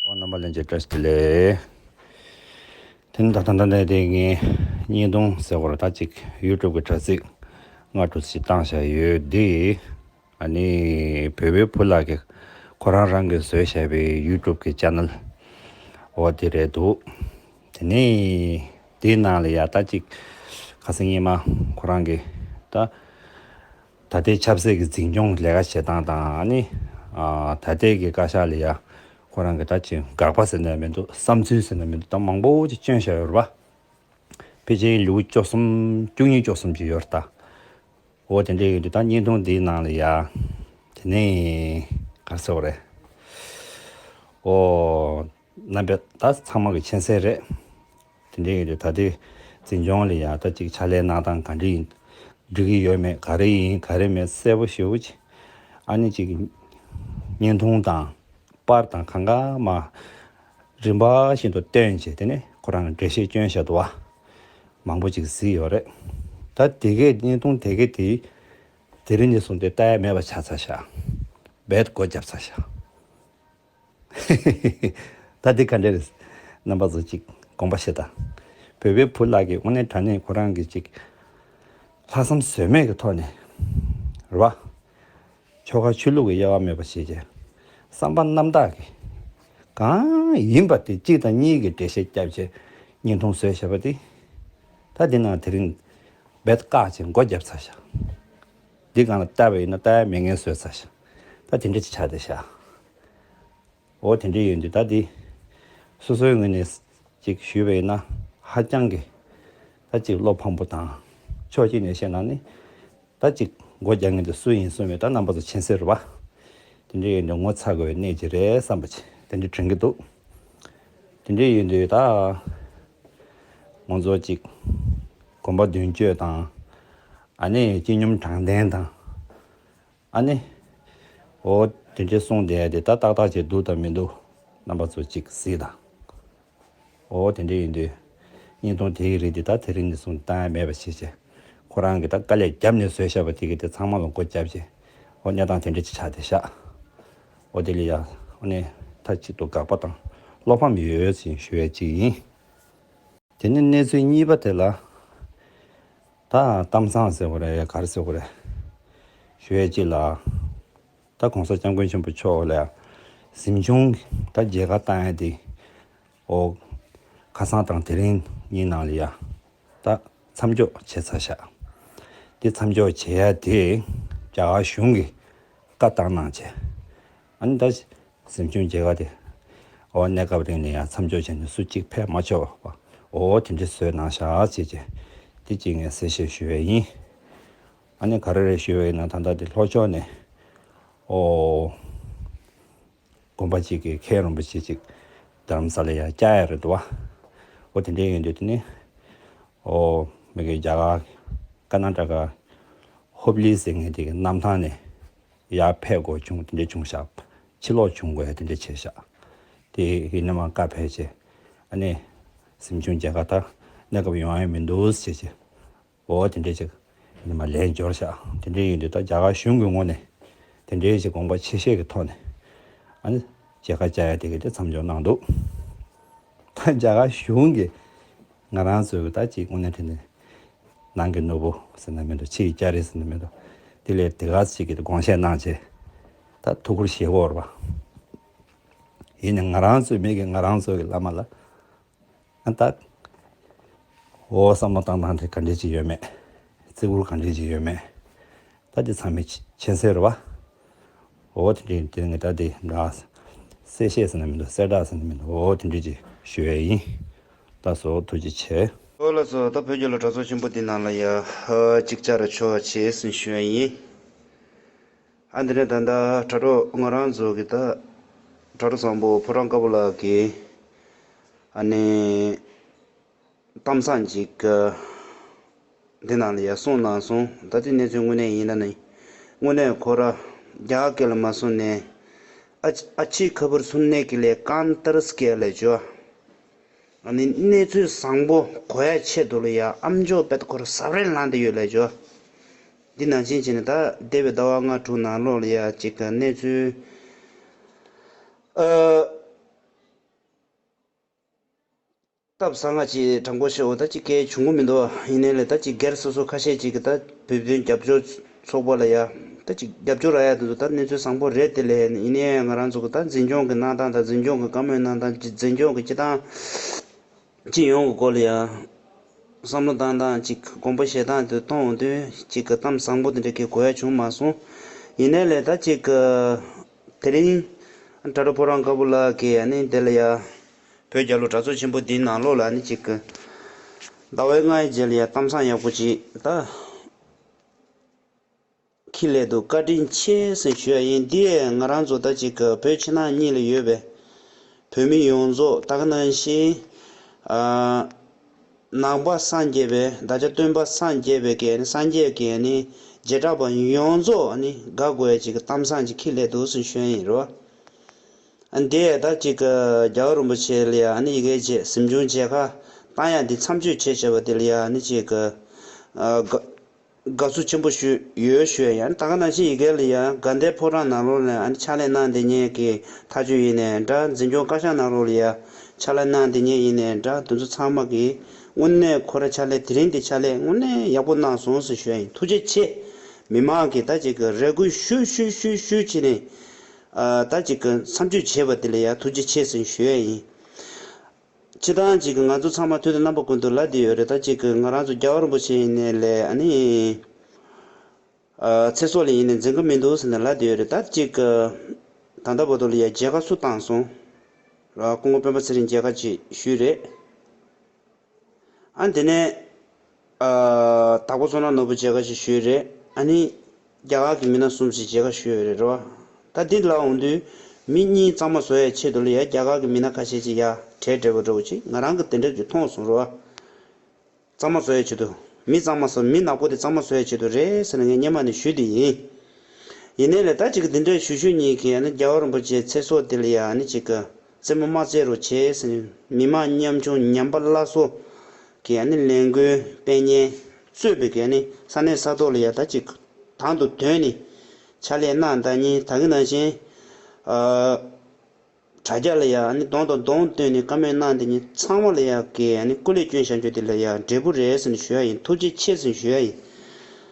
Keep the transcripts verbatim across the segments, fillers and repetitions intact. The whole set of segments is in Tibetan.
རྣམ་པ་ལྷན་རྒྱས་བཀྲ་ཤིས་བདེ་ལེགས། དེ་ནི་ད་ལྟ་ད་ལྟ་དེ་ངས་བརྙན་ཐུང་ཟེར་བར་ད་ཅིག་ཡུ་ཊུབ་ཀྱི་དྲ་ཚིགས་སྔ་དྲོ་ཞིག་བཏང་བཞག་ཡོད་དེ། ཨ་ནི་བོད་པའི་བུ་ལགས་ཀྱིས་ཁོ་རང་རང་གིས་བཟོས་བཞག་པའི་ཡུ་ཊུབ་ཀྱི་ཅེ་ནལ་འོ་དེ་རེད་འདུག་དེ་ནས་དེའི་ནང་ལ་ཡ་ད་ཅིག་ཁ་སང་ཉི་མ་ཁོ་རང་གིས་ད་ད་ལྟའི་ཆབ་སྲིད་ཀྱི་འཛིན་སྐྱོང་ལས་ཀ་བྱེད་སྟངས་དང་ཨ་ནི་ཨ་ད་ལྟའི་གི་བཀའ་ཤག་ལ་ཡ་ཁོ་རང་གི་ད་ཅིག་དགག་པ་ཟེར་ན་མི་འདུག་བསམ་ཚུལ་ཟེར་ན་མི་འདུག་ད་མང་པོ་ཅིག་བསྐྱོན་བཞག་ཡོད་རེད་པ། ཕལ་ཆེར་ལེའུ་བཅུ་གསུམ་བཅུ་གཉིས་བཅུ་གསུམ་ཅིག་ཡོད་རེད་ད། འོ་དེ་འདྲ་ཡོད་དུས་ད་བརྙན་ཐུང་འདིའི་ནང་ལ་ཡ། དེ་ནས་ག་རེ་ཟེར་བ་རེད། འོ། རྣམ་པ་ད་ཚང་མ་གི་མཁྱེན་གསལ་རེད། དེ་འདྲ་ཡོད་དུས་ད་ལྟའི་འཛིན་སྐྱོང་ལ་ཡ་ད་ཅིག་ཕྱག་ལས་གནང་སྟངས་ག་འདྲ་ཡིན། འགྲིག་གི་ཡོད་མེད་ག་རེ་ཡིན་ག་རེ་མེད་གསལ་པོ་ཞེ་པོ་ཅིག་ཨ་ནི་ཅིག་བརྙན་ཐུང་དང་པར་དང་གང་ག་མ་རིམ་པ་བཞིན་དུ་བཏོན་བྱས་དེ་ནས་ཁོ་རང་གི་འགྲེལ་བཤད་བསྐྱོན་བཞག་འདུག་བ། མང་པོ་ཅིག་གཟིགས་ཡོད་རེད། ད་དེ་གས་བརྙན་ཐུང་དེ་གས་དེ་དེ་རིང་ནས་བཟུང་སྟེ་ལྟ་ཡ་མེད་པ་ཆགས་ཚར་ཤག་བེད་སྒོ་བརྒྱབ་ཚར་ཤག་ད་འདི་ག་འདྲ་རེད། རྣམ་པ་ཚོ་ཅིག་དགོངས་པ་བཞེས་དང་། བོད་པའི་བུ་ལགས་ཀྱིས་དངོས་གནས་དྲང་གནས་ཁོ་རང་གི་ཅིག་ལྷག་བསམ་ཟོལ་མེད་ཀྱི་ཐོག་ནས་རེད་བ། ཆོལ་ཁ་ཆོས་ལུགས་ཀྱི་དབྱེ་བ་མེད་པ་བྱས་རྗེས་བསམ་པ་རྣམ་དག་གིས་གང་ཡིན་པ་དེ་གཅིག་དང་གཉིས་ཀྱི་འགྲེལ་བཤད་བརྒྱབ་བྱས་བརྙན་ཐུང་བཟོས་བཞག་པ་དེ། ད་འདི་ནང་དེ་རིང་རྦད་བཀག་བྱས་སྒོ་བརྒྱབ་ཚར་ཤག་འདི་སྒང་ལ་བལྟས་པ་ཡིན་ན་བལྟ་ཡ་མེད་མཁན་བཟོས་ཚར་ཤག་ད་དེ་འདྲ་ཅིག་ཆགས་བསྡད་ཤག་འོ་དེ་འདྲ་ཡིན་དུས་ད་འདི་སོ་སོའི་ངོས་ནས་ཅིག་ཞུས་པ་ཡིན་ན་ཧ་ཅང་གི་ད་ཅིག་བློ་ཕམ་པོ་དང་ཕྱོགས་གཅིག་ནས་བཤད་ན་ནི་ད་ཅིག་སྒོ་རྒྱག་མཁན་དེ་སུ་ཡིན་སུ་མིན་ད་རྣམ་པ་ཚོ་མཁྱེན་གསལ་རེད་བ། དེ་འདྲ་ཡིན་དུས་ངོ་ཚ་དགོས་པའི་གནས་ཅིག་རེད་བསམ་པ་ཅིག་དེ་འདྲ་དྲན་གྱི་འདུག་དེ་འདྲ་ཡིན་དུས་ད་ང་ཚོ་ཅིག་དགོན་པ་མདུན་སྐྱོད་དང་ཨ་ནི་སྤྱི་སྙོམས་དྲང་བདེན་དང་ཨ་ནི། འོ་དེ་འདྲའི་གསུངས་བསྡད་ཡ་དེ་ད་ཏག་ཏག་ཅིག་འདུག་དང་མི་འདུག་རྣམ་པ་ཚོ་ཅིག་གཟིགས་དང་། འོ་དེ་འདྲ་ཡིན་དུས། བརྙན་ཐུང་དེའི་རིགས་དེ་ད་དེ་རིང་ནས་བཟུང་བཏང་ཡ་མེད་པ་བྱས་བྱས། ཁོ་རང་གིས་ད་དཀའ་ལས་བརྒྱབ་ནས་བཟོས་བཞག་པ་དེ་གི་དེ་ཚང་མ་ལ་མགོ་བརྒྱབ་བྱས། འོ་གནས་སྟངས་དེ་འདྲ་ཅིག་ཆགས་བསྡད་ཤག་འོ་དེ་ལ་ཡ། འོ་ནས་མཐའ་གཅིག་ཏུ་དགག་པ་དང་བློ་ཕམ་ཡོད་ཅེས་ཞུ་ཡ་ཅིག་ཡིན། དེ་ནས་གནས་ཚུལ་གཉིས་པ་དེ་ལ། ད་གཏམ་བཟང་ཟེར་དགོས་རེད་ག་རེ་ཟེར་དགོས་རེད། ཞུ་ཡས་གཅིག་ལ། ད་༸གོང་ས་༸སྐྱབས་མགོན་ཆེན་པོ་མཆོག་ལ་གཟིམ་ཆུང་ད་མཇལ་ཁ་བཏང་ཡས་དེ། འོ། ཁ་སང་དང་དེ་རིང་གཉིས་ནང་ལ་ཡ། ད་མཚམས་འཇོག་བྱས་ཚར་ཤག་དེ་མཚམས་འཇོག་བྱེད་ཡས་དེ། རྒྱ་གར་གཞུང་གིས་བཀའ་བཏང་གནང་བྱས། ཨ་ནི་ད། གཟིམ་ཆུང་མཇལ་ཁ་དེ། འོ་གནས་སྐབས་རིང་ནས་ཡང་མཚམས་འཇོག་བྱས་ནས་སུ་གཅིག་ཕེབས་མ་ཆོག་པ། འོ་དེ་འདྲ་བཟོས་གནང་ཤག་ཅེས་ཀྱི། དེ་གཅིག་ངས་གསལ་བཤད་ཞུ་བས་ཡིན། ཨ་ནི་ག་རེ་རེད་ཞུ་བས་ཡིན་ན་ད་ལྟ་དེ་ལྷོ་ཕྱོགས་ནས། འོ། དགོན་པ་གཅིག་གི་མཁན་རིན་པོ་ཆེ་གཅིག་རྡ་རམ་ས་ལ་ཡར་བཅར་ཡ་རེད་འདུག་བ། འོ་དེ་འདྲ་ཡིན་དུས་དེ་ནི། འོ། མི་གི་རྒྱ་གར། ཀར་ན་ཊ་ཀ། ཧུབ་ལི་ཟེར་མཁན་དེ་གི་གནམ་ཐང་ནས། ཡར་ཕེབས་དགོས་བྱུང་དེ་འདྲ་བྱུང་ཤག་ཕྱིར་ལོག་བྱུང་དགོས་ཡ་དེ་འདྲ་བྱས་ཤག་དེ་ཡིན་ན་མ་བཀའ་ཕེབས་བྱས། ཨ་ནི། གཟིམ་ཆུང་མཇལ་ཁ་ད་གནས་སྐབས་ཡོང་ཡ་མི་འདུག་ཟེར་བྱས། འོ་དེ་འདྲ་ཅིག་ཡིན་ན་མ་ལན་འབྱོར་ཤག་དེ་འདྲ་ཡིན་དུས་ད་རྒྱ་གར་གཞུང་གི་ངོས་ནས། དེ་འདྲའི་ཅིག་དགོངས་པ་ཆེ་བཞེས་ཀྱི་ཐོག་ནས། ཨ་ནི། མཇལ་ཁ་བཅར་ཡ་དེ་གི་དེ་མཚམས་འཇོག་གནང་འདུག་ད་རྒྱ་གར་གཞུང་གིས། ང་རང་ཚོའི་ད་ཅིག་དངོས་གནས་དྲང་གནས། ནང་གི་ནོར་བུ་ཟེར་ན་མི་འདུག་ཕྱི་ཡི་སྐྱ་རེངས་ཟེར་ན་མི་འདུག་དེ་ལས་དེ་ག་ཚོད་ཅིག་གི་དགོངས་བཞེས་གནང་བྱས། ད་ཐུགས་ཁུར་བཞེས་དགོས་རེད་པ། ཡིན་ནའི་ང་རང་ཚོའི་མི་གིས་ང་རང་ཚོ་གི་བླ་མ་ལ། ཨ་ད། འོ་བསམ་བློ་བཏང་སྟངས་དེ་ག་འདྲས་ཅིག་ཡོད་མེད། བརྩི་བཀུར་ག་འདྲས་ཅིག་ཡོད་མེད། ད་དེ་ཚང་མས་མཁྱེན་གསལ་རེད་པ། འོ་དེ་འདྲས་དེ་ངས་ད་དེ་འདྲ། གསལ་བཤད་ཟེར་ན་མི་འདུག་གསལ་བསྒྲགས་ཟེར་ན་མི་འདུག་འོ་དེ་འདྲས་ཅིག་ཞུ་ཡས་ཡིན། ད་སོ་ཐུགས་རྗེ་ཆེ། འོ་ལགས་སོ། ད་བོད་རྒྱལ་ལོ་གྲྭ་ཚང་ཆེན་པོ་འདི་ནང་ལ་ཡ། ཅིག་བཅར་ཆོག་བྱས་ཟིན་ཞུ་ཡས་ཡིན། ཨ་འདི་ནས་ད་ལྟ་དྲ་གྲོགས་ང་རང་ཚོ་གི་ད། དྲ་གྲོགས་བཟང་པོ་ཕོ་བྲང་དཀར་པོ་ལགས་ཀྱིས། ཨ་ནི། གཏམ་བཟང་ཅིག་འདི་ནང་ལ་ཡ་གསུངས་གནང་སོང་། ད་དེ་གནས་ཚུལ་དངོས་གནས་ཡིན་ན་ནི། དངོས་གནས་ཁོ་ར་རྒྱ་སྐད་ལ་མ་སོང་ནས། ཨ་ཨ་ཆི་ཁ་པར་སུན་ནེ་ཀི་ལེ་ཀན་ཏར་སྐད་ལ་བྱོས། ཨ་ནི་གནས་ཚུལ་བཟང་པོ་གོ་ཡ་ཆེད་དུ་ལ་ཡ་ཨམ་ཅོག་པད་ཁོ་ར་ཟབ་རེ་ལངས་ཏེ་ཡོད་ལ་བྱོས། འདི་ནང་བཞིན་བྱས་ནས་ད་འདས་པའི་ཟླ་བ་ལྔ་དྲུག་ནང་ལོགས་ལ་ཡ་ཅིག་གནས་ཚུལ། ཨ། སྟབས་བཟང་ང་ཅིག་དྲང་པོ་བཤད་འོ་ད་ཅིག་སྐད་བྱུང་གི་མི་འདུག་ཡིན་ནའི་ལས་ད་ཅིག་སྒེར་སོ་སོ་ཁ་ཤས་ཅིག་གི་ད་བོད་དོན་རྒྱབ་སྐྱོར་ཚོགས་པ་ལ་ཡ་ད་ཅིག་རྒྱབ་སྐྱོར་རག་ཡ་དེ་ཚོ་ད་གནས་ཚུལ་བཟང་པོ་རེད་དེ་ལས། ཡིན་ནའི་ང་རང་ཚོ་གི་ད་འཛིན་སྐྱོང་གི་གནང་སྟངས་དང་འཛིན་སྐྱོང་གི་བཀའ་མོལ་གནང་སྟངས་ཅིག་འཛིན་སྐྱོང་གི་སྤྱི་བཏང་སྤྱི་ཡོངས་ཀྱི་སྐོར་ལ་ཡ་བསམ་བློ་བཏང་སྟངས་ཅིག་དགོངས་པ་བཞེས་སྟངས་དེ་མཐོང་འོང་དུས་ཅིག་གི་གཏམ་བཟང་པོ་དེ་འདྲ་གི་གོ་ཡ་བྱུང་མ་སོང་། ཡིན་ནའི་ལས་ད་ཅིག་གི་དེ་རིང་དྲ་གྲོགས་ཕོ་བྲང་དཀར་པོ་ལགས་ཀྱིས་ཨ་ནི་དེ་ལ་ཡ་བོད་རྒྱལ་ལོ་དྲག་ཚོགས་ཆེན་པོ་འདིའི་ནང་ལོགས་ལ་ཨ་ནི་ཅིག་གི་ཟླ་བའི་ལྔའི་རྗེས་ལ་ཡ་གཏམ་བཟང་ཡག་པོ་ཅིག་ད་ཁྱི་ལས་དུ་བཀའ་དྲིན་ཆེ་ཟེར་ཞུ་ཡ་ཡིན། འདི་ཡས་ང་རང་ཚོ་ད་ཅིག་གི་བོད་ཕྱི་ནང་གཉིས་ལ་ཡོད་པའི་བོད་མི་ཡོངས་རྫོགས་ད་ག་ནང་བཞིན་ཨ་ནང་པ་སངས་རྒྱས་པའི་བདག་ཅག་སྟོན་པ་སངས་རྒྱས་པའི་གི་ཨ་ནི་སངས་རྒྱས་ཀྱི་ཨ་ནི་རྗེས་འབྲང་པ་ཡོངས་རྫོགས་ཨ་ནི་དགའ་དགོས་ཡ་ཅིག་གི་གཏམ་བཟང་ཅིག་ཁྱི་ལས་དུ་ཟེར་ཞུ་ཡ་ཡིན་རོ། ཨ་འདི་ཡས་ད་ཅིག་གི་རྒྱལ་བ་རིན་པོ་ཆེ་ལ་ཡ་ཨ་ནི་ཡི་གེ་བྱས་གཟིམ་ཆུང་མཇལ་ཁ་བཏང་ཡ་འདི་མཚམས་གཅོད་བྱས་བྱས་པ་དེ་ལ་ཡ་ཨ་ནི་ཅིག་གི་ཨ་དགའ་དགའ་བསུ་ཆེན་པོ་ཞུ་ཡོད་ཞུ་ཡ་ཡང་ད་ག་ནང་བཞིན་ཡི་གེ་ལ་ཡ་དགའ་ལྡན་ཕོ་བྲང་ནང་ལོགས་ལ་ཨ་ནི་ཕྱག་ལས་གནང་བསྡད་མཁན་གྱི་ཐག་གཅོད་ཡིན་ནའི་འདྲ། འཛིན་སྐྱོང་བཀའ་ཤག་ནང་ལོགས་ལ་ཡ་ཕྱག་ལས་གནང་བསྡད་མཁན་ཡིན་ནའི་འདྲ། དེ་ཚོ་ཚང་མ་གིས་དངོས་གནས་ཁོ་ར་ཕྱག་ལས་དེ་རིང་འདི་ཕྱག་ལས་དངོས་གནས་ཡག་པོ་གནང་སོང་ཟེར་ཞུ་ཡ་ཡིན། ཐུགས་རྗེ་ཆེ། མི་མང་གིས་ད་ཅིག་གི་རེ་སྐུལ་ཞུ་ཞུ་ཞུ་ཞུ་བྱས་ནས་ཨ་ད་ཅིག་གི་མཚམས་གཅོད་བྱས་པ་དེ་ལ་ཡ་ཐུགས་རྗེ་ཆེ་ཟེར་ཞུ་ཡ་ཡིན། སྤྱིར་བཏང་ཅིག་གི་ང་ཚོ་ཚང་མ་དུས་དང་རྣམ་པ་ཀུན་ཏུ་ལབ་བསྡད་ཡོད་རེད། ད་ཅིག་གི་ང་རང་ཚོ་རྒྱལ་བ་རིན་པོ་ཆེ་ཡིན་ནའི་ལས་ཨ་ནི་ཨ་ཚེ་སྲོག་ལ་ཡིན་ནའི་འཛིན་གི་མི་འདུག་ཟེར་ནས་ལབ་བསྡད་ཡོད་རེད། ད་ཅིག་གི་ད་ལྟ་བར་དུ་ལ་ཡ་མཇལ་ཁ་སུ་བཏང་སོང་། ཨ་སྐུ་ངོ་སྤེན་པ་ཚེ་རིང་མཇལ་ཁ་ཅིག་ཞུས་རེད། ཨ་དེ་ནས་ཨ་དྭགས་པོ་བསོད་ནམས་ནོར་བུ་མཇལ་ཁ་ཞིག་ཞུས་རེད། ཨ་ནི་རྒྱ་གར་གྱི་མི་སྣ་གསུམ་ཞིག་མཇལ་ཁ་ཞུས་ཡོད་རེད་རོ། ད་འདི་ལ་འོང་དུས་མི་གཉིས་གཙང་མ་བཟོ་ཡའི་ཆེད་དུ་ལ་ཡ་རྒྱ་གར་གྱི་མི་སྣ་ཁ་ཤས་ཅིག་ཡ་གྲལ་འགྲིལ་བ་འདྲ་བོ་ཅིག་ང་རང་གི་དེ་འདྲ་ཅིག་མཐོང་སོང་རོ། གཙང་མ་བཟོ་ཡའི་ཆེད་དུ། མི་གཙང་མ་བཟོ་མི་ནག་པོ་དེ་གཙང་མ་བཟོ་ཡའི་ཆེད་དུ་རེད་ཟེར་ནས་ངས་སྔོན་མ་ནས་ཞུས་དེ་ཡིན། ཡིན་ནའི་ལས་ད་ཅིག་འདི་འདྲའི་ཞུ་ཞུ་གཉིས་ཀྱིས་ཨ་ནི་རྒྱལ་བ་རིན་པོ་ཆེའི་ཚེ་སྲོག་དེ་ལ་ཡ་ཨ་ནི་ཅིག་གི་རྩེད་མོ་མ་རྩེ་རོགས་བྱེད་ཟེར་ནས་མི་མང་ཉམ་ཆུང་ཉམས་པ་སླར་གསོ་གི་ཨ་ནི་ལས་འགུལ་སྤེལ་མཁན་གཙོས་པའི་གི་ཨ་ནི་ས་གནས་ས་ཐོག་ལ་ཡ་ད་ཅིག་དང་དུ་དོན་ནི་ཕྱག་ལས་གནང་ད་ནི་ད་གི་ནང་བཞིན་ཨ། དྲ་རྒྱ་ལ་ཡ་ཨ་ནི་གདོང་དང་གདོང་བསྟན་ནས་བཀའ་མོལ་གནང་དེ་ཉིད་ཚང་མ་ལ་ཡ་གི་ཨ་ནི་སྐུ་ལས་བསྐྱོན་བཞག་རྒྱུ་དེ་ལ་ཡ་འབྲས་བུ་རེད་ཟེར་ནས་ཞུ་ཡ་ཡིན། ཐུགས་རྗེ་ཆེ་ཟེར་ནས་ཞུ་ཡ་ཡིན།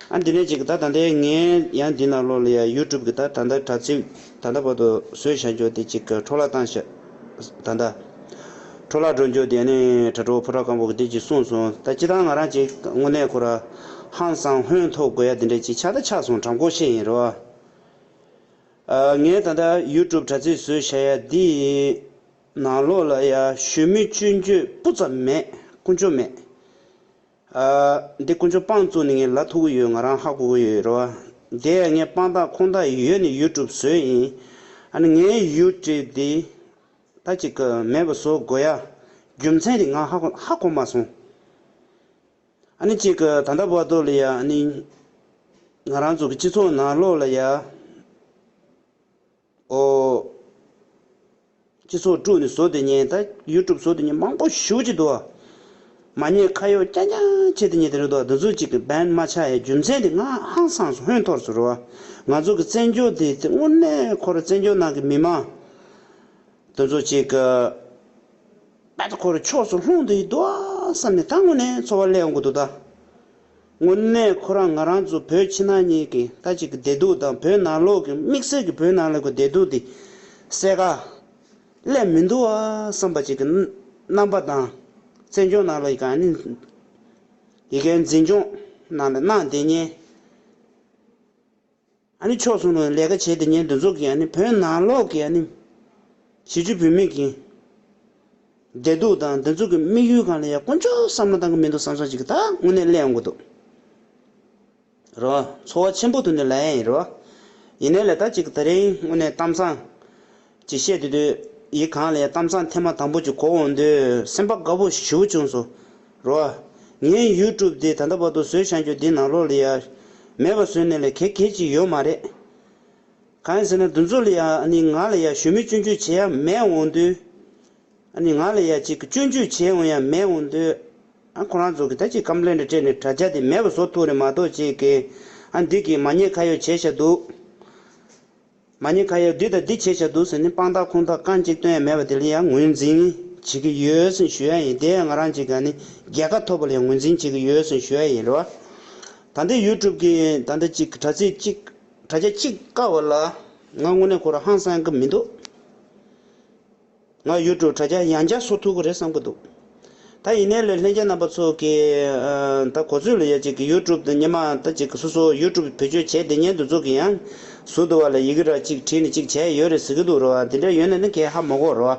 ཨ་འདི་ནས་ཅིག་ད་ད་ལྟའི་ངའི་ཡང་འདི་ནང་ལོགས་ལ་ཡ་ཡུ་ཊུབ་གི་ད་ད་ལྟ་དྲ་ཚིགས་ད་ལྟ་བར་དུ་བཟོས་བཞག་རྒྱུ་དེ་ཅིག་གི་འཕྲོ་བརླག་བཏང་ཤག་ད་ལྟ་འཕྲོ་བརླག་འགྲོ་རྒྱུ་དེ་ཨ་ནི་དྲ་གྲོགས་ཕོ་བྲང་སྒམ་པོ་གི་དེ་ཅིག་གསུངས་སོང་། ད་སྤྱིར་བཏང་ང་རང་ཅིག་དངོས་གནས་ཁོ་ར་ཧང་སང་ཧོན་ཐོར་དགོས་ཡ་དེ་འདྲ་ཅིག་ཆགས་ད་ཆགས་སོང་། དྲང་པོ་བཤད་ཡིན་རོ། ཨ་ངས་ད་ལྟ་ཡུ་ཊུབ་དྲ་ཚིགས་བཟོས་བཞག་ཡ་འདི་ནང་ལོགས་ལ་ཡ་ཞུ་མི་སྐྱོན་བརྗོད་སྤུ་ཙམ་མེད། དཀོན་མཆོག་མེད། ཨ་འདི་དཀོན་མཆོག་དཔང་བཙུགས་ནས་ངས་ལབ་ཐུབ་ཀྱི་ཡོད། ང་རང་ཧ་གོ་གི་ཡོད་རེད་བ། དེ་ཡ་ངས་དཔང་རྟགས་ཁུངས་དག་ཡོད་ནས་ཡུ་ཊུབ་བཟོས་ཡིན། ཨ་ནི་ངའི་ཡུ་ཊུབ་འདི་ད་ཅིག་གི་མེད་པ་བཟོ་དགོས་ཡ་རྒྱུ་མཚན་དེ་ང་ཧ་གོ་ཧ་གོ་མ་སོང་། ཨ་ནི་གཅིག་གི་ད་ལྟ་བར་དུ་ལ་ཡ་ཨ་ནི་ང་རང་ཚོ་གི་སྤྱི་ཚོགས་ནང་ལོགས་ལ་ཡ་ཨོ་སྤྱི་ཚོགས་དཀྲུགས་ནས་བཟོ་དེ་ཉན་ད་ཡུ་ཊུབ་བཟོ་དེ་ཉན་མང་པོ་ཞེ་པོ་ཅིག་འདུག་བ། མ་ཉེས་ཁ་གཡོག་རྐྱང་རྐྱང་བྱས་དེ་ཉན་དེ་རེད་འདུག་བ། འདི་ཚོ་གཅིག་གི་བན་མ་ཆགས་ཡ་རྒྱུ་མཚན་དེ་ང་ཧང་སངས་སོང་། ཧོན་ཐོར་སོང་རེད་བ། ང་ཚོ་གི་བཙན་བྱོལ་དེ་དེ་དངོས་གནས་ཁོ་ར་བཙན་བྱོལ་ནང་གི་མི་མང་དེ་ཚོ་གཅིག་གི་ད་ལྟ་ཁོ་རང་ཕྱོགས་སུ་ལྷུང་དུ་ཡི་འདུག་ཨ་བསམ་ནས་ད་དངོས་གནས་ཚོར་བ་སླེབས་ཡོང་གི་འདུག་ད། དངོས་གནས་ཁོ་རང་ང་རང་ཚོ་བོད་ཕྱི་ནང་གཉིས་ཀྱི་ད་ཅིག་གི་བདེ་སྡུག་དང་བོད་ནང་ལོགས་ཀྱི་དམིགས་བསལ་གྱི་བོད་ནང་ལོགས་ཀྱི་བདེ་སྡུག་དེ་གསལ་ཁ་སླེབས་མི་འདུག་ཨ་བསམ་པ་ཅིག་གི་རྣམ་པ་དང་བཙན་བྱོལ་ནང་ལོགས་ཀྱི་ཨ་ནི་ཡི་གེ་འཛིན་སྐྱོང་ནང་ལ་གནང་བསྡད་མཁན། ཨ་ནི་ཕྱོགས་གསུམ་ལ་ལས་ཀ་བྱེད་དེ་ཉན་འདི་ཚོ་གིས་ཨ་ནི་བོད་ནང་ལོགས་ཀྱི་ཨ་ནི་གཞིས་བྱེས་བོད་མི་གི་བདེ་སྡུག་དང་འདི་ཚོ་གི་དམིགས་ཡུལ་སྒང་ལ་ཡང་དཀོན་མཆོག་བསམ་བློ་བཏང་གི་མི་འདུག་བསམ་བསམ་ཅིག་ད་དངོས་གནས་སླེབས་ཡོང་གི་འདུག་རེད་བ། ཚོར་བ་ཆེན་པོ་ཐོན་ནས་ལབ་ཡ་ཡིན་རེད་བ། ཡིན་ནའི་ལས་ད་ཅིག་ད་རིང་དངོས་གནས་གཏམ་བཟང་ཅིག་བཤད་དུས་དུས་ཡིག་གང་ལ་ཡང་གཏམ་བཟང་ཐེངས་མ་དང་པོ་ཅིག་གོ་འོང་དུས་སེམས་པ་དགའ་པོ་ཞེ་པོ་བྱུང་སོང་། རོ། ངའི་ཡུ་ཊུབ་འདི་ད་ལྟ་བར་དུ་བཟོས་བཞག་རྒྱུ་འདི་ནང་ལོགས་ལ་ཡ་མེད་པ་བཟོས་ནས་ལས་གལ་གལ་ཅིག་ཡོད་མ་རེད། གང་ཡིན་ཟེར་ན་འདི་ཚོ་ལ་ཡ་ཨ་ནི་ང་ལ་ཡ་ཞུ་མི་སྐྱོན་བརྗོད་བྱེད་ཡ་མེད་འོང་དུས། ཨ་ནི་ང་ལ་ཡ་ཅིག་གི་སྐྱོན་བརྗོད་བྱེད་འོང་ཡ་མེད་འོང་དུས། ཨ་ཁོ་རང་ཚོ་གི་ད་ཅིག་ཀམ་པི་ལེན་འདྲ་སྤྲད་ནས་དྲ་རྒྱ་དེ་མེད་པ་བཟོ་ཐུབ་རེད་མ་གཏོགས་ཅིག་གི་ཨ་འདི་གི་མ་ཉེས་ཁ་གཡོག་བྱས་བཞག་འདུག་མ་ཉེས་ཁ་གཡོག་འདི་དང་འདི་བྱས་བཞག་འདུག་ཟེར་ནས་དཔང་རྟགས་ཁུངས་རྟགས་རྐང་གཅིག་སྟོན་ཡ་མེད་པ་དེ་ལ་ཡང་ངོས་འཛིན་ བྱེད་ཀྱི་ཡོད་ཟེར་ཞུ་ཡ་ཡིན། དེ་ཡང་ང་རང་ཅིག་ག་ནི་རྒྱལ་ཁ་ཐོབ་པ་ལ་ཡང་ངོས་འཛིན་བྱེད་ཀྱི་ཡོད་ཟེར་ཞུ་ཡ་ཡིན་རོ། ད་ལྟའི་ཡུ་ཊུབ་ཀྱི་ད་ལྟ་ཅིག་དྲ་ཚིགས་ཅིག་དྲ་རྒྱ་གཅིག་བཀག་པ་ལ་ང་དངོས་གནས་ཁོ་རང་ཧང་སང་གི་མི་འདུག་ང་ཡུ་ཊུབ་དྲ་རྒྱ་ཡང་བསྐྱར་བཟོ་ཐུབ་ཀྱི་རེད་བསམ་གྱི་འདུག་ད་ཡིན་ནའི་ལས་ལྷན་རྒྱས་རྣམ་པ་ཚོ་གིས་ཨ་ད་གོ་ཚོད་ལ་ཡ་ཅིག་གི་ཡུ་ཊུབ་དེ་སྔོན་མ་ད་ཅིག་གི་སོ་སོ་ཡུ་ཊུབ་བེད་སྤྱོད་བྱས་བསྡད་མཁན་དེ་ཚོ་གིས་ཡང་ཟུར་དུ་བ་ལ་ཡི་གེ་ར་ཅིག་བྲིས་ནས་ཅིག་བྱས་ཡོད་རེད་ཟེར་གྱི་འདུག་རོ། དེ་འདྲ་ཡོད་ན་ནི་གས་ཧ་མ་གོ་རོ།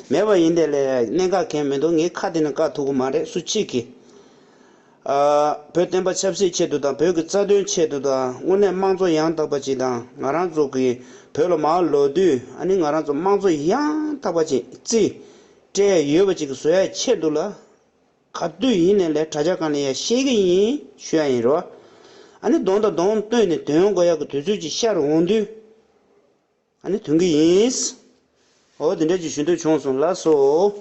མེད་པ་ཡིན་དེ་ལས་གནད་འགག་གང་ཡང་མི་འདུག་ངས་ཁ་དེ་ནས་བཀག་ཐུབ་ཀྱི་མ་རེད། སུ་གཅིག་གིས། ཨ། བོད་བསྟན་པ་ཆབ་སྲིད་ཆེད་དུ་དང་བོད་ཀྱི་རྩ་དོན་ཆེད་དུ་དང་དངོས་གནས་དམངས་གཙོ་ཡང་དག་པ་ཅིག་དང་ང་རང་ཚོ་གི་བོད་ལ་མར་ལོག་དུས་ཨ་ནི་ང་རང་ཚོ་དམངས་གཙོ་ཡང་དག་པ་ཅིག་རྩིས་སྤྲད་ཡོད་པ་ཅིག་བཟོ་ཡ་ཆེད་དུ་ལ་ག་དུས་ཡིན་ནའི་ལས་དྲ་རྒྱ་སྒང་ལ་ཡ་བཤད་ཀྱི་ཡིན་ཞུ་ཡ་ཡིན་རོ། ཨ་ནི་གདོང་དང་གདོང་བསྟུན་ནས་དོན་དགོས་ཡག་གི་དུས་ཚོད་ཅིག་ཤར་འོང་དུས། ཨ་ནི་ཐོན་གི་ཡིན། འོ་དེ་འདྲ་ཅིག་ཞུ་འདོད་བྱུང་སོང་། ལགས་སོ།